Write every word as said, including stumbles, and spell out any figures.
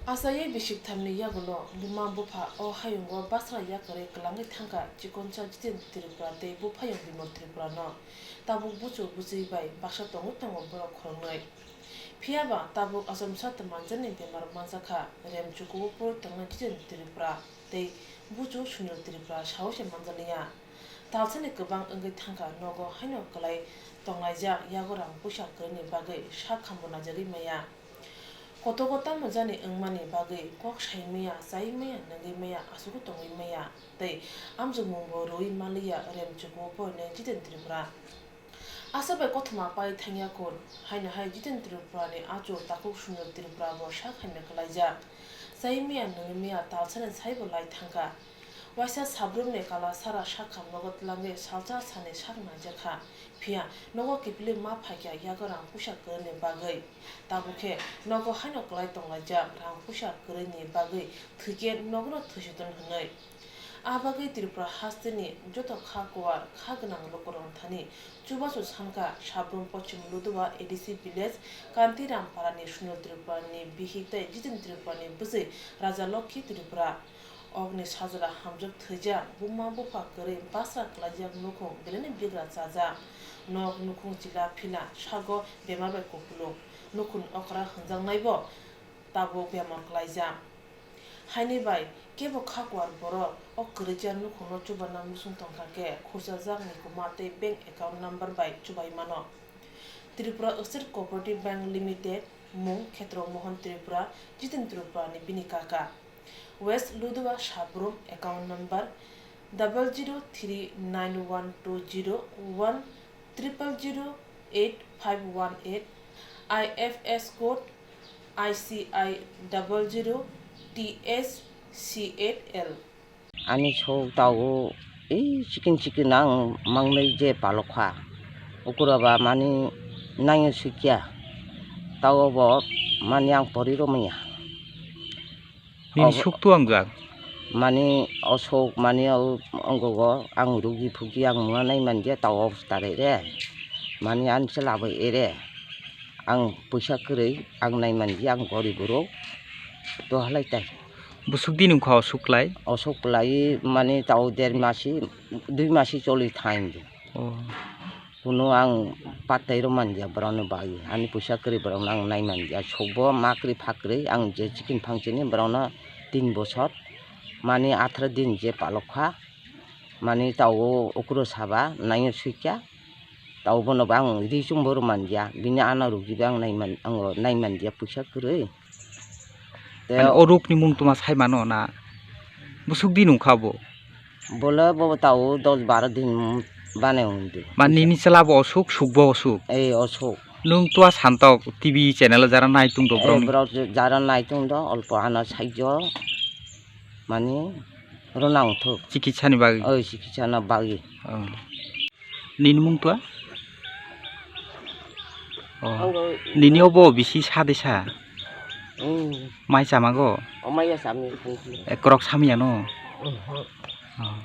Achaiwi bisik thamni yagulo buma bupha o hayungo basra yakarwi kwlangwi thangkha chikonsa Jiten Tripura tei buphayung Bimal Tripurano tabuk buchu bwchwi bai baksa tongwi tongo borok khoroknwi. Phiyaba tabuk achomsa twmajani bemar manjakha, rem chukuo pori tongnai Jiten Tripura tei buchu Sunil Tripura saui se manjakliya. Talsani kwbang wngwi thangkha, nogo haino kwlai tonglaijak, yago rang puisa kwrwini bagwi sak khambo naijagwi maya. Kotogo tamo jani wngmani bagwi kok sai maya, chai maya, nungwi maya, asugwi tongwi maya tei amjokmungbo rwui manliya, rem chukuo porinai Jiten Tripura. Aswk bai kothoma pai thangya kun, haino hai Jiten Tripurani achuk takhuk Sunil Tripurabo sak haino kwlaijak. Chai maya, nungwi maya, talsani saibo lai thangkha. Waisa sabrumni kala sara sak khamnogo twlangwi salsa sani sak naijakha. Phiya nogo kiphilwi ma phaikha yago rang puisa kwrwini bagwi. Tabuk khe nogo haino kwlai tonglaijak rang puisa kwrwini bagwi thwikhe nogono thwisoton hwnwi. A bagwi Tripura hasteni joto kha kuwar kha gwnang lukurok thani chubachu sankha sabrum Poschim Ludua A D C village Kantiram parani Sunil Tripurani bihik tei Jiten Tripurani bwchwi Raja Lokhi Tripura. Okni sajla hamjwk thwijak buma bupha kwrwi basra kwlaijak nukhung beleni bigra chajak. Nok nukhung chila phila sago bemar bai kupulung. Nukhungni okra hwnjaknaibo tabuk bemar kwlaijak. Haini bai kebo kha kuwar borok o kwrwija nukhungno chubarna muchung tongkha khe khurchajakni kwma tei bank account number bai chubai mano. Tripura State Cooperative Bank Limited mung Khetrok Mohan Tripura, Jiten Tripurani bini kaka. West Ludua Sabrum account number double zero three nine one two zero one triple zero eight five one eight, I F S code I C I double zero T S C eight L. Ani sou tao, ei chicken chicken ang mangnai je palokha. Ukura ba mani nangyo sikya. Tao bo mani ang pori romaya. Nini Obo- suk tu ang jak. Mani osok mani o ongo go ang rugi phugi ang muna nai manjia tao obstare re. Mani ang se labai ere. Ang puisa kwrwi ang nai manjia ang gori borok. To halai tai. Busuk din wngkha osuk lai? Osuk lai mani tao der masi, dui masi choli thain di. Oh. Kuno ang patai ro manjia borokno bagwi. Ani puisa kwrwi borokno ang nai manjia. Sokbo ma kwrwi pha kwrwi ang je chicken phang chini borokno tin bosor. Mani atharo din je palokha. Mani tao ukro saba naio suikha. Tao bono bo ang ri chumbo ro manjia. Bini ano rugi bo ang nai man, ang nai manjia puisa kwrwi. Te Mane o rukni mung tuma sai mano na? Busuk din wngkha bo? Bole bo tao dos baro din bane wngdi. Mane nini chwla bo osuk, suk bo osuk? Ei, osuk. Nwng tua santok T V channel o jara nai tong do Eh, borok ni? Borok jara nai tong do, olpo ano saijo. Mane rwna wngthok. Chikitsa ni bagwi? Oi, chikitsa na bagwi. Oh. Nini mung tua? Oh. Ang bo- Nini obo bisi sa de sa? Mm. Mai chamago? O mai ya samni phung phung. Eh, korok samya no? Mhm. Oh.